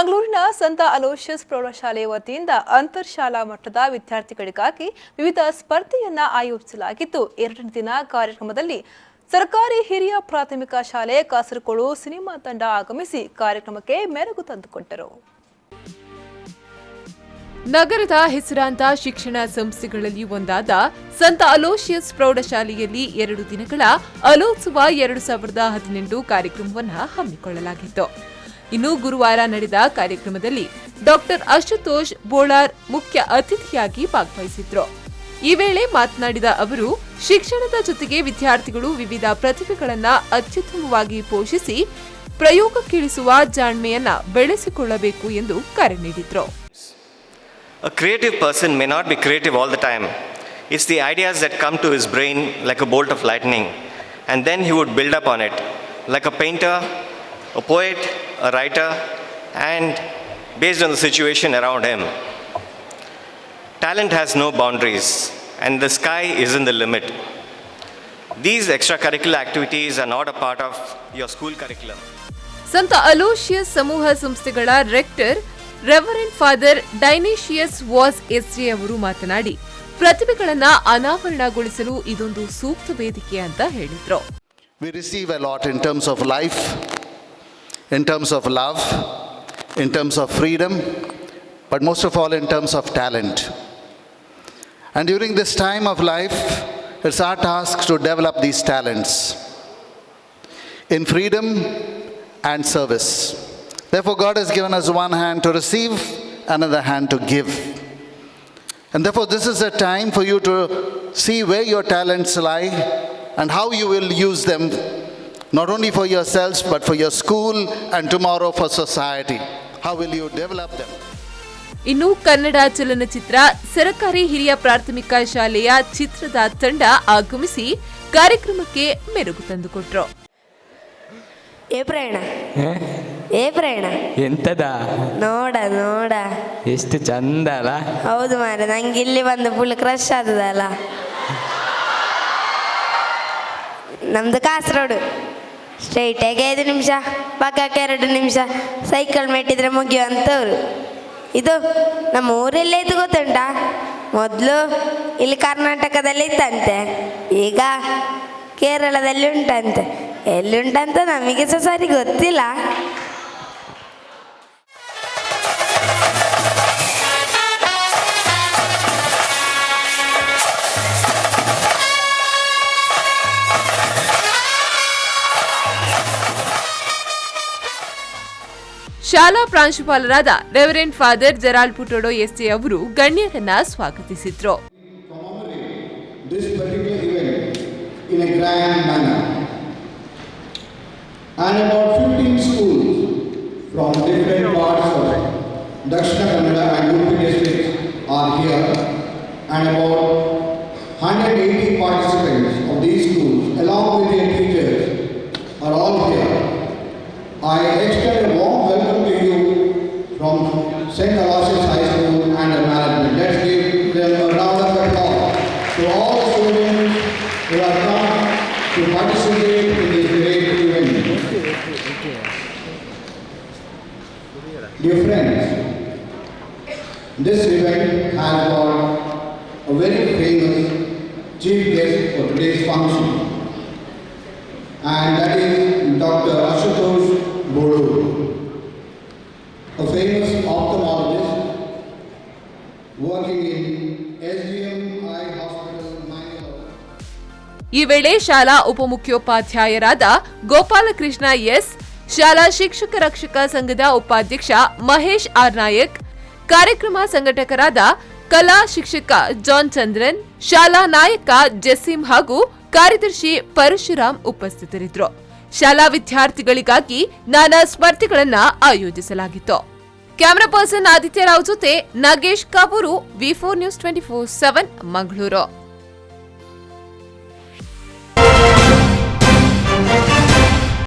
ಮಂಗಳೂರಿನ ಸಂತ ಅಲೋಷಿಯಸ್ ಪ್ರೌಢಶಾಲೆ ವತಿಯಿಂದ ಅಂತರ್ಶಾಲಾ ಮಟ್ಟದ ವಿದ್ಯಾರ್ಥಿಗಳಿಗಾಗಿ ವಿವಿಧ ಸ್ಪರ್ಧೆಯನ್ನ ಆಯೋಜಿಸಲಾಗಿದ್ದು, ಎರಡನೇ ದಿನ ಕಾರ್ಯಕ್ರಮದಲ್ಲಿ ಸರ್ಕಾರಿ ಹಿರಿಯ ಪ್ರಾಥಮಿಕ ಶಾಲೆ ಕಾಸರಗೋಡು ಸಿನಿಮಾ ತಂಡ ಆಗಮಿಸಿ ಕಾರ್ಯಕ್ರಮಕ್ಕೆ ಮೆರುಗು ತಂದುಕೊಟ್ಟರು. ನಗರದ ಹೆಸರಾಂತ ಶಿಕ್ಷಣ ಸಂಸ್ಥೆಗಳಲ್ಲಿ ಒಂದಾದ ಸಂತ ಅಲೋಷಿಯಸ್ ಪ್ರೌಢಶಾಲೆಯಲ್ಲಿ 2 ದಿನಗಳ ಅಲೋತ್ಸವ 2018 ಕಾರ್ಯಕ್ರಮವನ್ನು ಹಮ್ಮಿಕೊಳ್ಳಲಾಗಿತ್ತು. ಇನ್ನು ಗುರುವಾರ ನಡೆದ ಕಾರ್ಯಕ್ರಮದಲ್ಲಿ ಡಾಕ್ಟರ್ ಅಶುತೋಷ್ ಬೋಳಾರ್ ಮುಖ್ಯ ಅತಿಥಿಯಾಗಿ ಭಾಗವಹಿಸಿದ್ರು. ಈ ವೇಳೆ ಮಾತನಾಡಿದ ಅವರು, ಶಿಕ್ಷಣದ ಜೊತೆಗೆ ವಿದ್ಯಾರ್ಥಿಗಳು ವಿವಿಧ ಪ್ರತಿಭೆಗಳನ್ನ ಅತ್ಯುತ್ತಮವಾಗಿ ಪೋಷಿಸಿ ಪ್ರಯೋಗಕ್ಕಿಳಿಸುವ ಜಾಣ್ಮೆಯನ್ನ ಬೆಳೆಸಿಕೊಳ್ಳಬೇಕು ಎಂದು ಕರೆ ನೀಡಿದ್ರು. A creative person may not be creative all the time. It's the ideas that come to his brain like a bolt of lightning, and then he would build up on it, like a painter, a poet, a writer, and based on the situation around him. Talent has no boundaries, and the sky isn't the limit. These extracurricular activities are not a part of your school curriculum. ಸಂತ Aloysius ಸಮೂಹ ಸಂಸ್ಥೆಗಳ rector reverend father ಡೈನೇಶಿಯಸ್ was SJ ಅವರು ಮಾತನಾಡಿ, ಪ್ರತಿಭೆಗಳನ್ನ ಅನಾವರಣಗೊಳಿಸಲು ಇದೊಂದು ಸೂಕ್ತ ವೇದಿಕೆ ಅಂತ ಹೇಳಿದ್ರು. We receive a lot in terms of life, in terms of love, in terms of freedom, but most of all in terms of talent. And during this time of life, it's our task to develop these talents in freedom and service. Therefore, God has given us one hand to receive, another hand to give. And therefore, this is a time for you to see where your talents lie and how you will use them, not only for yourselves, but for your school and tomorrow for society. How will you develop them? ಇನ್ನು ಕನ್ನಡ ಚಲನಚಿತ್ರ ಸರಕಾರಿ ಹಿರಿಯ ಪ್ರಾಥಮಿಕ ಶಾಲೆಯ ಚಿತ್ರದ ತಂಡ ಆಗಮಿಸಿ ಕಾರ್ಯಕ್ರಮಕ್ಕೆ ಮೆರುಗು ತಂದುಕೊಟ್ರು. ಏ ಪ್ರಯಾಣ, ಏ ಪ್ರಯಾಣ. ಎಂತದ? ನೋಡ ನೋಡ. ಎಷ್ಟು ಚಂದ ಅಲ್ಲ? ಹೌದು ಮಾರೆ, ನಂಗೆ ಇಲ್ಲಿ ಬಂದು ಫುಲ್ ಕ್ರಶ್ ಆದದಲ್ಲ. ನಮ್ದು ಕಾಸರಗೋಡು. ಸ್ಟ್ರೈಟಾಗಿ 5 ನಿಮಿಷ, ಪಕ್ಕಕ್ಕೆ 2 ನಿಮಿಷ ಸೈಕಲ್ ಮೆಟ್ಟಿದ್ರೆ ಮುಗಿಯುವಂಥವ್ರು. ಇದು ನಮ್ಮ ಊರಲ್ಲೇ ಇದು ಗೊತ್ತುಂಟಾ? ಮೊದಲು ಇಲ್ಲಿ ಕರ್ನಾಟಕದಲ್ಲಿ ಇತ್ತಂತೆ, ಈಗ ಕೇರಳದಲ್ಲಿ ಉಂಟಂತೆ. ಎಲ್ಲಿ ಉಂಟಂತ ನಮಗೆ ಸಹ ಸರಿ ಗೊತ್ತಿಲ್ಲ. ಶಾಲಾ ಪ್ರಾಂಶುಪಾಲರಾದ reverend father Gerald ಪುಟೋಡೋ SJ ಅವರು ಗಣ್ಯರನ್ನ ಸ್ವಾಗತಿಸಿದ್ರು. This particular event in a grand manner. And about 15 schools from different parts of Dakshina Kannada and Udupi districts are here, and about 180 participants of these schools along with their teachers are all here. I extend a warm welcome to you from St. Aloysius High School and the management. Let's give them a round of applause to all the students who have come to participate in this great event. Dear friends, this event has got a very famous chief guest for today's function, and that is Dr. Ashutosh Bodur, a famous ophthalmologist working in SGM Eye Hospital, Mangalore. ಈ ವೇಳೆ ಶಾಲಾ ಉಪಮುಖ್ಯೋಪಾಧ್ಯಾಯರಾದ Gopalakrishna S, ಶಾಲಾ ಶಿಕ್ಷಕ ರಕ್ಷಕ ಸಂಘದ ಉಪಾಧ್ಯಕ್ಷ Mahesh R Nayak, ಕಾರ್ಯಕ್ರಮ ಸಂಘಟಕರಾದ ಕಲಾ ಶಿಕ್ಷಕ ಜಾನ್ ಚಂದ್ರನ್, ಶಾಲಾ ನಾಯಕ ಜೆಸ್ಸಿಂ ಹಾಗೂ ಕಾರ್ಯದರ್ಶಿ ಪರಶುರಾಮ್ ಉಪಸ್ಥಿತರಿದ್ದರು. ಶಾಲಾ ವಿದ್ಯಾರ್ಥಿಗಳಿಗಾಗಿ ನಾನಾ ಸ್ಪರ್ಧೆಗಳನ್ನ ಆಯೋಜಿಸಲಾಗಿತ್ತು. ಕ್ಯಾಮೆರಾ ಪರ್ಸನ್ ಆದಿತ್ಯರಾವ್ ಜೊತೆ Nagesh Kaburu, V4 news 24/7, Mangaluru.